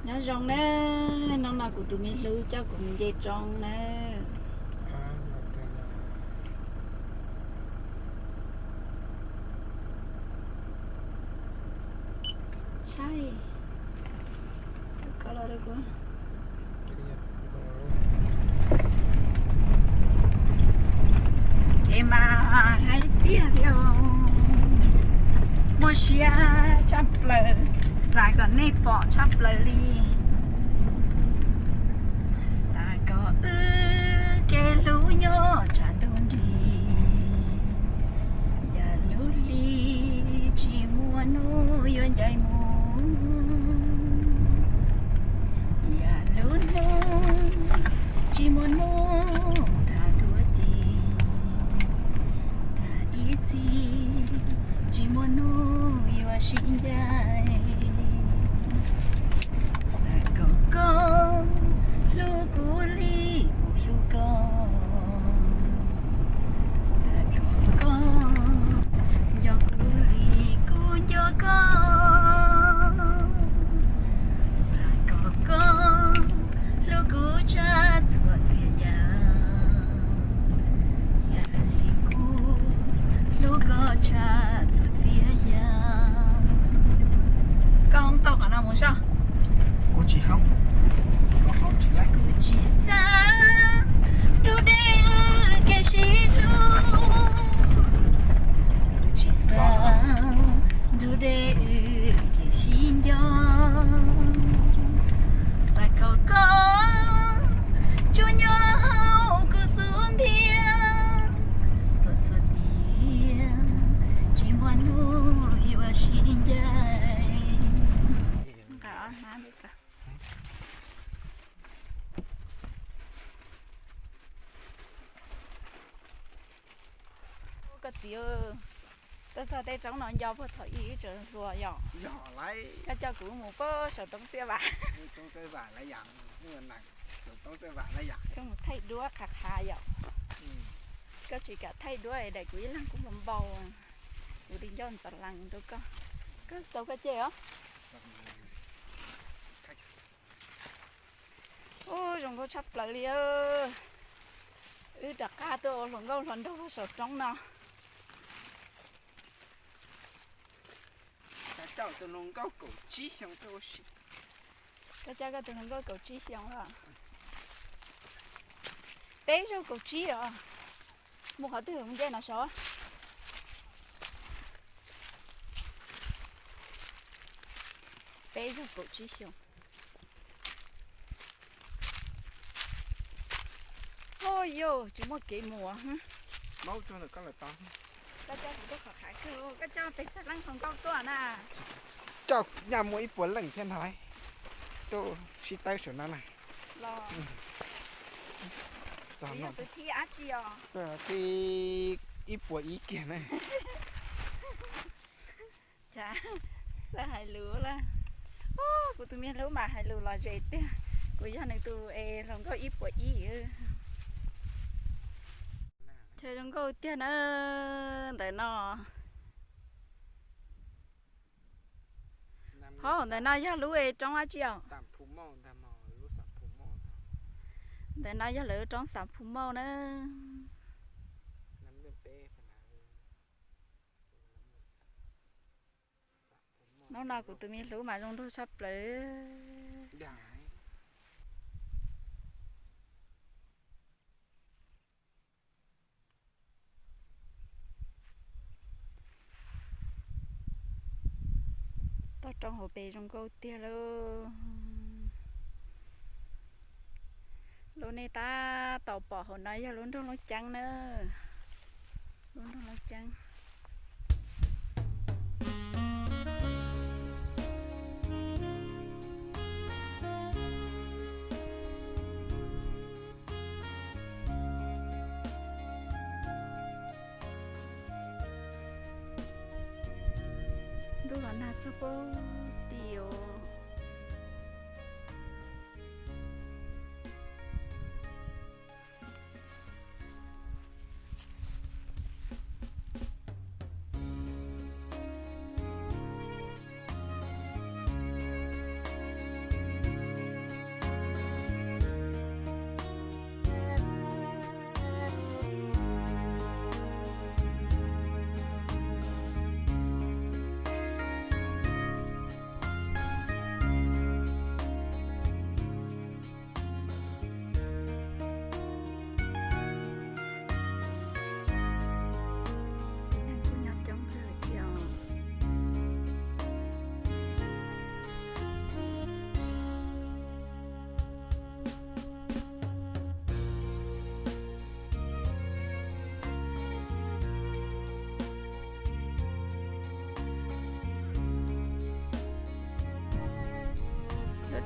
Nyob zoo na, hnub no kuv tus me hlub coj kuv mus nce roob na. Tshai, koj los rau kuv. Kev mas hais tiag tiag, muaj siab tshaj plaws, xav kom nej pom tshaj plaws li. Xav kom wb kev hlub nyob tshav ntuj nrig, yam lub hli tsis muaj hnub yuav ncaim mus, yam lub hnub tsis muaj hnub tham dua ci, tham ib txhis tsis muaj hnub yuav sib ncaim. Xav kom koj hlub kuv li kuv hlub koj, xav kom koj nco kuv li kuv nco koj, xav kom koj hlub kuv tshaj txhua txhia yam, yam li kuv hlub koj tshaj txhua txhia yam. Koj tau qhov no mus soj. Kuv tsis haum, kuv haum tsis laib. Kuv tsis xav nrug deb wb kev sib hlub, kuv tsis xav nrug deb wb kev sib nco. Xav kom koj tsuas nyob hauv kuv xub ntiag txhua txhua tiam, tsis muaj hnub yuav sib ncaim. Koj txiv, tuaj txog tej roob no nco puag thaum ub tseem hluas yom? Koj coj kuv mus puag saum roob Txiaj Vam. Wb mus thaij duab qhav qhav yom. Koj tsis kam thaij duab es daim kuv ib leeg kuj npau npau, kuv tig ncauj ntxeev lees rau koj. Koj xaus koj ceg os. Ub, zoo nkauj tshaj plaws li. Wb rov qab tuaj ua hluas nkauj hluas nraug saum roob no. Koj coj koj tus hluas nkauj kaum tsib xyoo los? Peb zaug kaum tsib os. Mus qhov twg mus nce no saud? Peb zaug kaum tsib xyoo. Ua yog tsis muaj kev mus. Koj coj kuv tuaj qhov qhav kawg, koj coj pes tsawg leej hluas nkauj tuaj na? Coj nyaj muaj ib puas leej thiab ntag lauj. Tuaj sib tawb saum no na. Los, tus thib dab tsi os? Thib ib puas ib kiag na. Txawj hais lus lawm. Kuv tus me hlub mas hais lus lom zem tiag. Kuv yog nws tus es hluas nkauj ib puas ib. Ces zoo nkauj tiag na ntawm no. Hov, ntawm no yog lub es roob dab tsi os? Ntawm no yog lawv roob Xam Phu Mauj na. Hnub no kuv tus me hlub mas zoo nraug tshaj plaws. Toj roob hauv pes zoo nkauj tiag lauj. Lub nej tab tom pom hauv no yog lub nroog Looj Ceeb na. Lub nroog Looj Ceeb. Ntuj los nag txog puag tim os.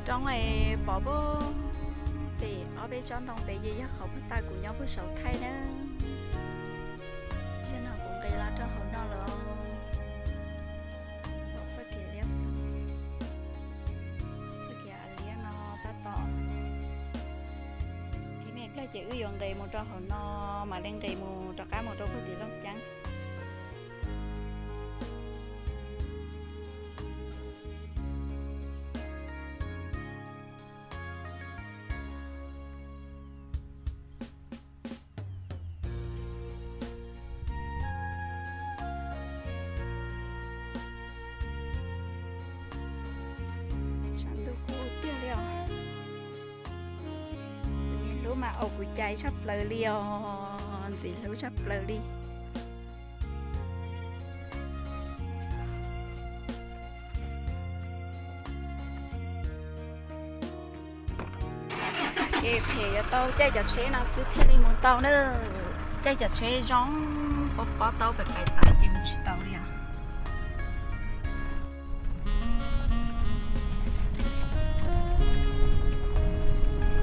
Roob es pom pem ob peb tsob ntoo pem ces yog qhov puag ta kuv nyob puag saum thaij na. Zaum no kuv nqis los rau hauv no lawm. Pom txoj kev liab, txoj kev liab no tab tom ib me pliag ces wb yuav nqis mus rau hauv no, mam li nqis mus rov qab mus rau puag tim Looj Ceeb. Saum ntuj kub tiag li os. Tus niam hlub mas aus kuv cai tshaj plaws li os, ntxim hlub tshaj plaws li. Ces phem yuav tau caij cov tsheb no xwb thiaj li mus tau na. Caij cov tsheb zoo, pob pob taub pais pais tas ces mus tsis tau li os.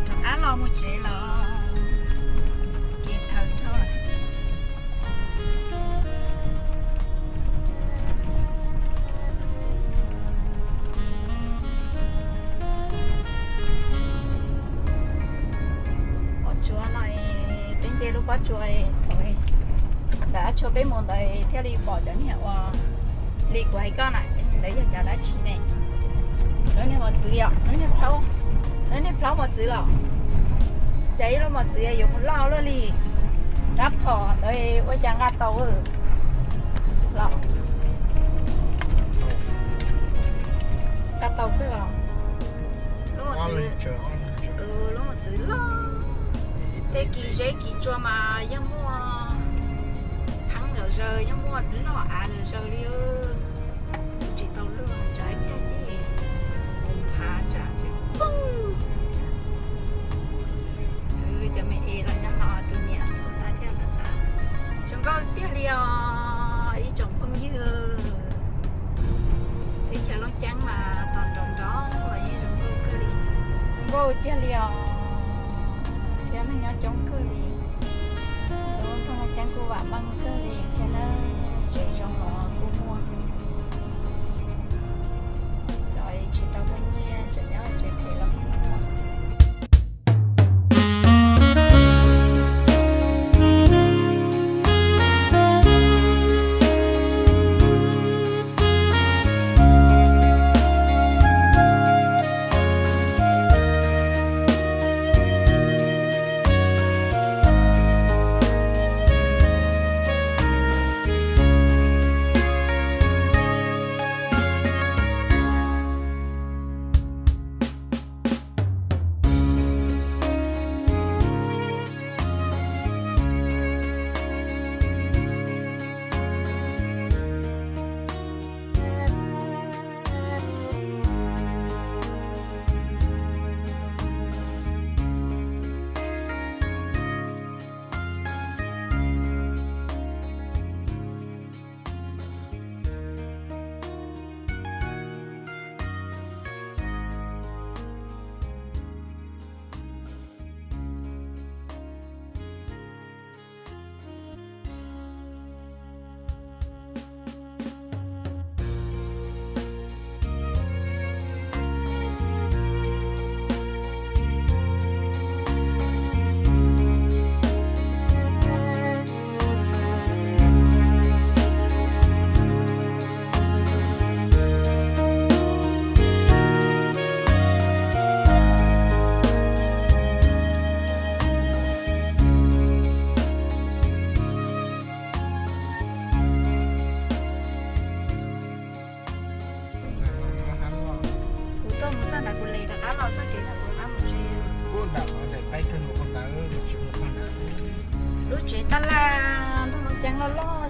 Rov qab los mus tsev lawm, kev thawm dhau lawm. Pob tsuas no, peb nce lub pob tsuas thaum ntawd, tshua peb mus ntawd thiaj li pom cov niag uas li kuv hais koj na, ntawd yog cov dab tsi ne? Lub niag mos txwv yom, lub niag plaub, lub niag plaub mos txwv los, cas ib lub mos txwv yuav mus loj luaj li. Rab phom ntawd ua cas nqa tau los? Nqa tau kawg los? Lub mos txwv, lub mos txwv loj. Tej kis zeb kis tsua mas yeej muaj pheeb lawm zaws, yeej muaj loj av lawm zaws li. Tsis tau luaj, tsam ib pliag ces mus phav tsam tseem poob. Cov me es los nyob no tus niam ua tag thiaj lawm. Zoo nkauj tiag li os ib tsoom phooj ywg. Teb chaws Looj Ceeb mas tos nrov nrov los yeej zoo nkauj kawg li. Zoo nkauj tiag li os. Thiab neeg nyob coob kawg li. Lub nroog Looj Ceeb kuj vam meej kawg li thiab na, tsev zoo los kuj muaj. Cov tsis tau muaj nyiaj, cov nyob tsev phem los kuj muaj. Kuv tuaj mus txog ntawd kuv les rov qab los txoj kev ntawd kuv rov qab mus tsev. Lub tsev tab laj nrog Looj Ceeb loj loj